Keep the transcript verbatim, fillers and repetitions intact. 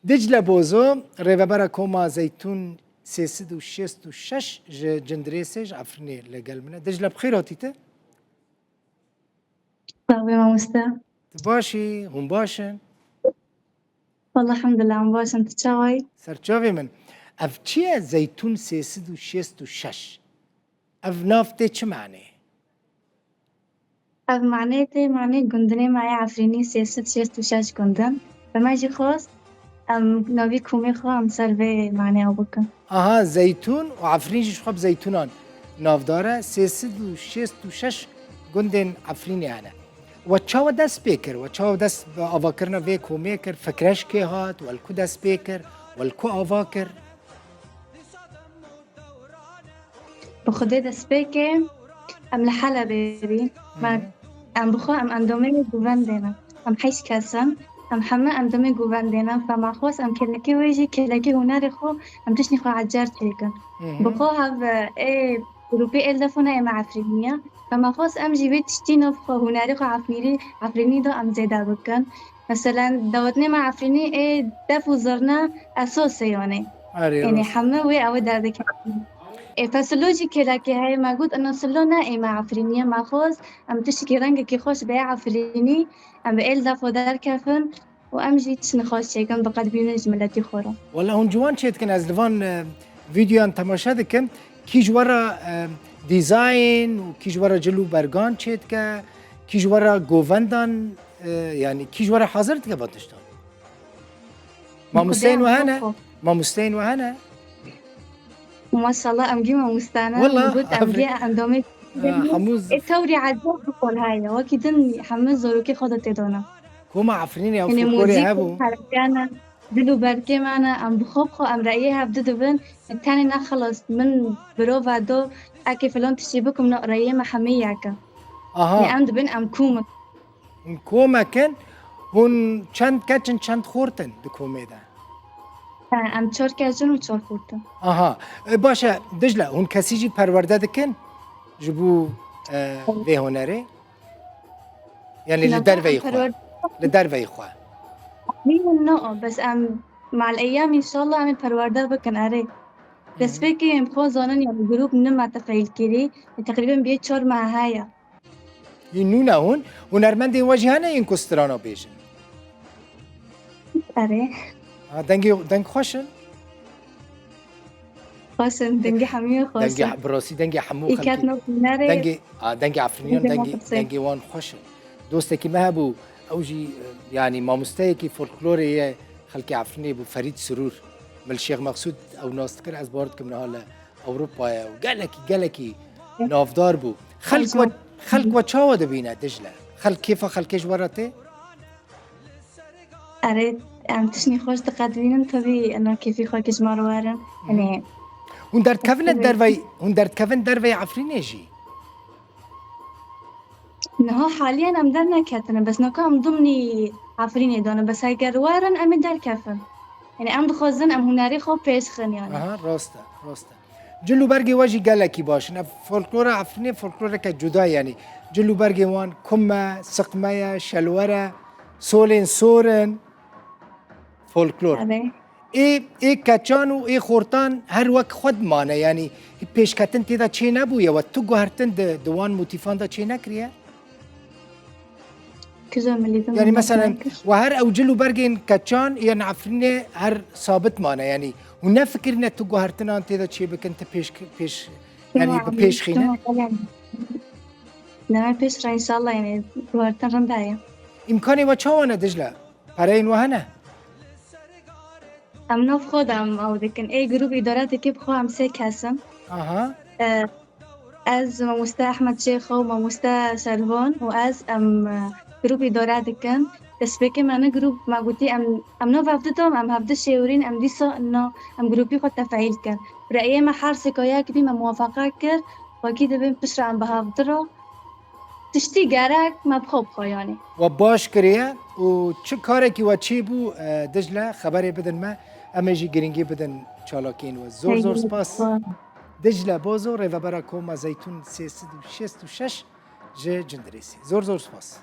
Dicle Bozo, rêvebera Koma Zeytûn sê sed û şêst û şeş ji Cindirêsê, ji Efrînê li gel min e. Dicle, bi xêr hatî te? Sax be mamoste. Tu baş î, hûn baş in? Wallah, elhamdulillah, em baş in. Tu çawa yî? Ser çavê min. Ev çi ye Zeytûn sê sed û şêst û şeş? Ev nav tê çi manê? Ev manê tê manê gundinê me yê Efrînî sê sed şêst û şeş gundin. Bi me jî xwest em navî komê xwe em ser vê manê ew bikin. Aha, Zeytûn û Efrîn jî ji xwe bi zeytûnan navdar e. Sê sed û şêst û şeş gundên Efrînê hene. We çawa dest pê kir? We çawa dest bi avakirina vê komê kir? Fikre ji kê hat? We li ku dest pê kir? We li ku ava kir? Bi Xwedê destpêkê em li Helebê bîn. Me, Hı hı. em bi xwe em endamê govendê ne. Em heşt kes in. Em heme endamê govendê ne. Fema xwest em kêlekê wê jî, kêlekê hunerê xwe, em tiştî xwe ecer çêkin. Hı hı. Bi xwe hev ê grûpê êl defo ne ê me Efrînî ye. Fema xwest em jî vê tiştî nav xwe, hunerê xwe Efrînî, Efrînî de em zêde bikin. Meselen, dawetnê me Efrînî ê def û zirna esas e yanê. Erê, Yanê rast. heme wê ew ê derdikevin. Ê fesilo jî kêlekê heye, me got, ina silo ne ê me Efrînî ye, me xwest em tiştekî rengekî xweş bê Efrînî, em bi êl defo derkevin û em jî tiştê xweş çêkin, biqedbînin ji miletî xwe re. Wela hûn ciwan çêdikin, ez li van, e, vîdeoyan temaşe dikim. Kî ji we re, e, dîzayn û kî ji we re cil û bergan çêdike, kî ji we re govendan, e, yanî kî ji we re hazir dike van tiştan? Mamosteyên we hene? Xwe. Mamosteyên we hene? Maşallah, em gî mamoste ne. Wela, Min got, em aferin. gî endamê Ha, hemû z- Ê tewrî ecab bikon heye. Wekî din hemû zorokê xwe de tê dana. Koma Efrînê ew Yanê folklorê muzîk hebû. û herekane, dil û berkê me ne, em bi xwe bi xwe em reyê hev didibin. Tenê ne xilas, min birova do, eke filan tiştî bikim, no reyê me hemî yek e. Aha. Yanê em dibin em kom in. Hûn komek in, hûn çend keç in, çend xort in di komê de? He, em çar keç in û çar xort in. Aha. E, baş e, Dicle, hûn kesî jî perwerde dikin ji bo, e, vê hunerê? Yanî li Naka derveyî em xwe. perwerde Li derveyî xwe. Min na, bes em mal eyyam înşallah em ê perwerde bikin, erê. Hı hı. Destpêkê em xwe zanin, yanî grûp nima tefeîl kirî, teqrîben bê çar meh heye. Yî nû ne hûn? Hunermendên we jî hene yên ku strana bêjin? Erê. Ha, dengê, deng xweş in? Xweş in, dengê hemû xweş in. Dengê, bi rastî dengê hemû Î xelkê. Ket nav hunerê. Dengê, ha, dengê Efrîniyan, Dengê dengê, muhafaza. dengê wan xweş in. Dostekî me hebû, ew jî, e, yanî mamosteyekî folklorê ye, xelkê Efrînê bû, Ferîd Sirûr. Min li Şêx Meqsûd ew nas dikir, ez bawer dikim niha li Ewropayê û gelekî, gelekî navdar bû. Xelk we, Hejma. xelk we çawa dibîne Dicle? Xelk kêfa xelkê ji we re tê? Erê, em tiştî xweş diqedînin, tevî ena kêfî xwe kê ji me re werin. Hı hı. Yanî Hûn derdikevin Destpêkê dervey, hûn derdikevin dervey Efrînê jî? Niha haliyen em derneketine, bes naka em dimnî Efrînê dane, bes heger werin em ê derkevin. Yanî em dixwazin em hunerê xwe pêş xin yanî. Aha, rast e, rast e. Cil û bergê we jî gelekî baş in. Ev folklora Efrînê folkloreke cuda ye yanî. Cil û bergê wan kum e, siqme ye, şelwer e, solên sor in. Folklor. Erê. Ê, ê keçan û ê xortan her wek xwe dimane, yanî pêşketin tê de çê nebûye, we tu guhertin di, di wan motîfan de çê nekiriye? Kîjan milî din Yanî min meselen, nekir. we her ew cil û bergên keçan yên Efrînê her sabit mane, yanî hûn nefikirîne tu guhertinan tê de çê bikin, tu pêş, pêş, yanî Tamam, bi pêş xînin? tamam, tamam. Deme pêş re înşallah, yanî guhertin rind heye. Îmkanê we çawa ne Dicle? Pereyên we hene? Em nav xwe de em ew dikin. Ê grûp îdare dike bi xwe em sê kes in. Aha. E, ez, mamoste Ehmed Şêxo, mamoste Şervan û ez em, e, grûp îdare dikin. Destpêkê me ne grûp, me gotî em, em nav hevdi dam, em hevdi şêwirîn, em dîsa na, em grûpî xwe tefeîl kir. Reyê me her sêka yek bî, me muwafeqe kir. Wekî dibin piştre em bi hevdi re. Tiştî gerek me bi xwe bi xwe, yanî. We baş kiriye û çi karekî we çêbû, e, Dicle, xeberê bidin me, em ê jî girîngî bidin çalakiyên we. Zor, zor Peyvê spas. xwe. Dicle Bozo, rêvebera Koma Zeytûn sê sed û şêst û şeş ji Cindirêsê. Zor, zor spas.